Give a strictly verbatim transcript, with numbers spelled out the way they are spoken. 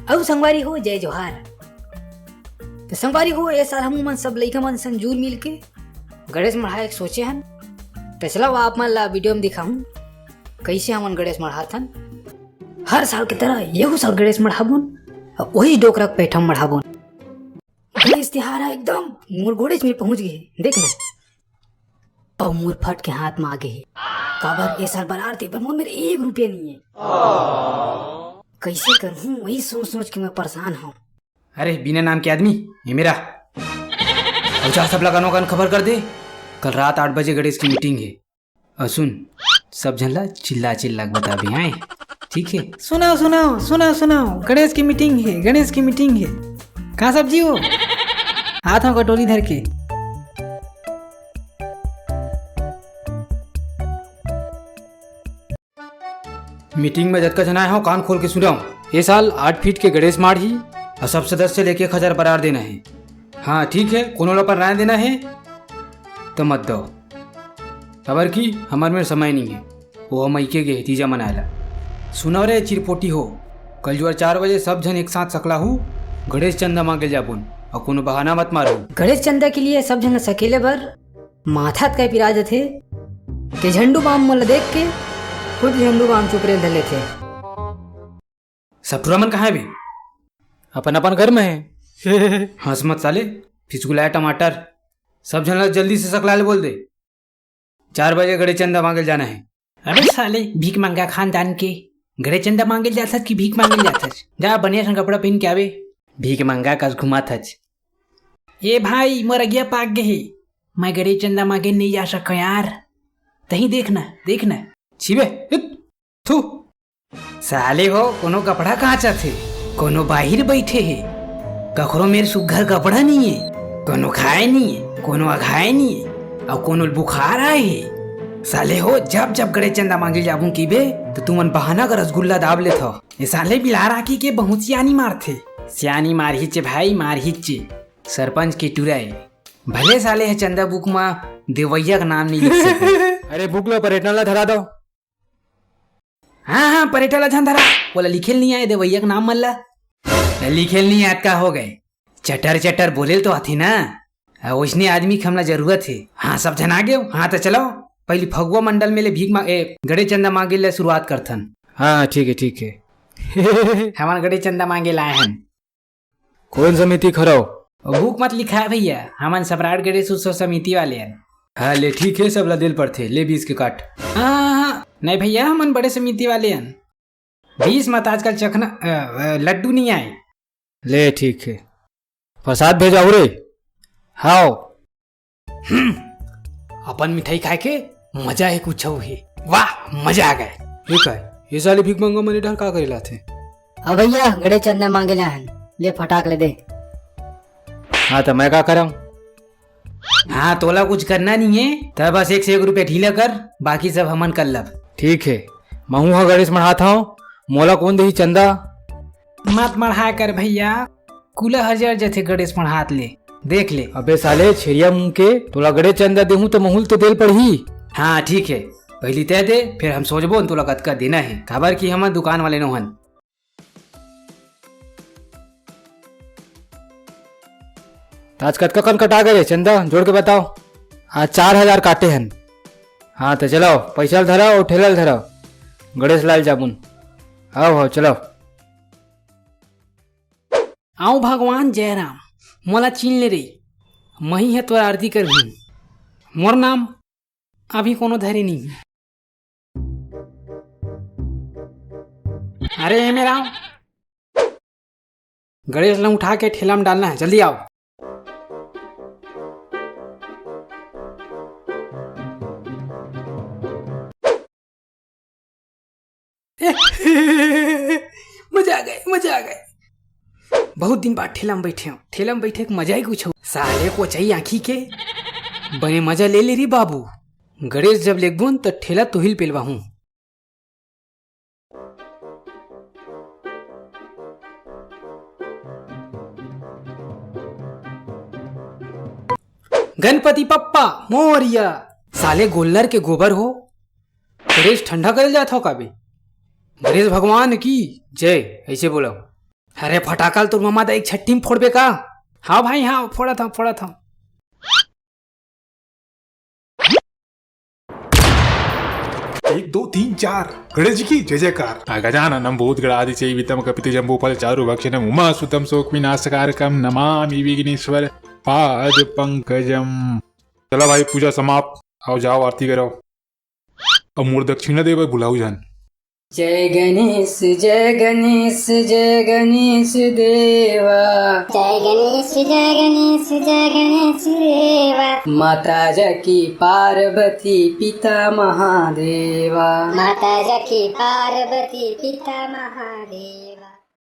अउ संगवारी हो, जय जोहार। त संगवारी हो, ए साल हमू मन सब लइका मन संग जुल मिल के गणेश मढ़ाए के सोचे हन। त चलव आप मन ला video म दिखाहूं, कइसे हमन गणेश मढ़ाथन। हर साल के तरह एहू साल गणेश मढ़ाबोन, अउ ओही डोकरा के पेठा म मढ़ाबोन। गणेश तिहार ह एकदम मोर गोड़ेच में पहुंच गे हे, देख ना। अउ मोर फट के हाथ म आ गे हे। काबर ए साल बरार दे बर मोर मेर एक रुपया नइ हे। कइसे करहूं, वही सोच सोच के मैं परेशान हूं। अरे, बिना नाम के आदमी, ये मेरा। अउ जा, सब ला कानो कान खबर कर दे, कल रात आठ बजे गणेश की meeting हे। अउ सुन, सब झन ला चिल्ला चिल्ला के बताबे, हैं? ठीक हे? सुनव, सुनव, सुनव, सुनव, गणेश की meeting हे, गणेश की meeting हे। का सब जी हो? आत हंव कटोरी धर के। Meeting में जतका झन आए हव, कान खोल के सुनव। ए साल आठ फीट के गणेश माढ़ही अउ सब सदस्य लेके एक हजार बरार देना हे। हाँ, ठीक हे, कोनो ला अपन राय देना हे त मत दव, काबर कि हमर मेर समय नइ हे। वो हम अइके गे हे तीजा मनाए ला। सुनव रे चिरपोटी हो, कल जुआर चार बजे सब झन एक साथ सकलाहू गणेश चंदा मांगे जाबोन, अउ कोनो बहाना मत मारू। गणेश चंदा के लिए सब झन सकेले बर माथा तक पिरा जथे, के झंडू बाम मन ल देख के खुद झंडू बाम चुपरे धर लेथे। सब टुरा मन कहाँ हे बे? अपन अपन घर में हे। हंस मत साले, फिसकुलाए टमाटर। सब झन ला जल्दी से सकलाए ल बोल दे, चार बजे गणेश चंदा मांगे ल जाना हे। अबे साले, भीख मंगा खानदान के, गणेश चंदा मांगे ल जाथस कि भीख मांगे ल जाथस? जा, बढ़िया सन कपड़ा पहिन के आबे, भीख मंगा कस घुमाथस। ए भाई, मोर अगिया पाक गे हे, मैं गणेश चंदा मांगे नइ जा सकंव यार। तहीं देख ना, देख ना। छी बे, हित, थू। साले हो, कोनो कपड़ा कांचत हे, कोनो बाहिर बइठे हे, कखरो मेर सुग्घर कपड़ा नइ हे, कोनो खाए नइ हे, कोनो अघाए नइ हे, अउ कोनो ल बुखार आए हे। साले हो, जब जब गणेश चंदा मांगे ल जाबो कहिबे, त तुमन बहाना के रसगुल्ला दाब लेथव। ए साले बिलार आंखी के बहुत सियानी मारथे। सियानी मारहिच हे भाई, मारहिच हे। सरपंच के टुरा ए। भले साले ह चंदा बुक म देवइया के नाम नइ लिख सके। अरे बुक ला परेटना ला धरा दव। हाँ, हाँ, परेटा ला झन धरा। ओला लिखे ल नइ आए देवइया के नाम मन ला। लिखे ल नइ आत का हो गे? चटर चटर बोले ल तो आथे ना। आ, ओइसने आदमी के हमला जरूरत हे। हाँ, सब झन आ गेव? हाँ, त चलव। पहिली फगुआ मंडल में ले भीख मांग, ए, गणेश चंदा मांगे ले शुरुआत करथन। हाँ, ठीक हे, ठीक हे। हमन गणेश चंदा मांगे ल आए हन। कोन समिति के हरव? भूख मत लिखाए भइया, हमन सम्राट गणेश उत्सव समिति वाले हन। हाँ, ले ठीक हे, सब ला दे ल पड़थे, ले बीस के काट। हाँ, हाँ, हाँ, नहीं भइया, हमन बड़े समिति वाले हन। बीस मत, आजकल चखना, अ, अ, लड्डू नइ आए। ले ठीक हे, प्रसाद भेजाहू रे। हाव। हम्म, अपन मिठाई खाए के मजा हे कुछ हे। वाह, मजा आ गे। ये का हे? ये साले भीख मंगा मन ए डहर का करे ल आथे? अब भइया, गणेश चंदा मांगे ल आए हन, ले फटाक ले दे। हाँ, त मैं का करंव? हाँ, तोला कुछ करना नइ हे, त बस एक से एक रुपया ढीला कर, बाकी सब हमन कर लब। ठीक हे, महूं ह गणेश मढ़ात हंव, मोला कोन देही चंदा? मत मढ़ाए कर भइया, कुला हर जर जथे गणेश मढ़ात ले। देख ले। अबे साले छेरिया मुंह के, तोला गणेश चंदा देहूं त महूं ल तो दे ल पड़ही। हाँ ठीक हे, पहिली तैं दे, फेर हम सोचबो तोला कतका देना हे, काबर कि हमन दुकान वाले नोहन। त आज कतका कन कटा गे रे चंदा? जोड़ के बताव। आज चार हजार काटे हन। हाँ, त चलव, पइसा ल धरव अउ ठेला ल धरव। गणेश लाल जाबुन। हव, हव, चलव। आव भगवान जयराम, मोला चीन ले रे। मही ह तोर आरती करहूं। मोर नाम अभी कोनो धरे नइ हे। अरे, ए मेरा, गणेश ला उठा के ठेला में डालना हे, जल्दी आव। मजा आ गे, मजा आ गे। बहुत दिन बाद ठेला में बइठे हंव। ठेला में बइठे के मजा ही कुछ हे। साले कोचई आंखी के, बने मजा ले ले रे बाबू। गणेश जब लेगबोन त ठेला तोहिल पेलवाहूं। गणपति बप्पा मोरिया। साले गोल्लर के गोबर हो। गणेश ठंडा करे ल जात हव का बे? गणेश भगवान की जय, अइसे बोलव। अरे फटाका ल तोर ममा दाई के छट्ठी में फोड़बे का? हाँ भाई, हाँ, फोड़त हँव, फोड़त हँव। एक, दो, तीन, चार। गणेश जी की जय जयकार। गजाननं भूतगणादिसेवितं कपितजम्बूफलचारुभक्षणं उमासुतं शोकविनाशकारकं नमामि विघ्नेश्वर पाद पंकजम। चला भाई, पूजा समाप्त। आओ, जाओ, आरती करो। अब मोर दक्षिणा देवे भुलाहू झन। जय गणेश, जय गणेश, जय गणेश देवा। जय गणेश, जय गणेश, जय गणेश देवा। माता जाकी पार्वती, पिता महादेवा। माता जाकी पार्वती, पिता महादेवा।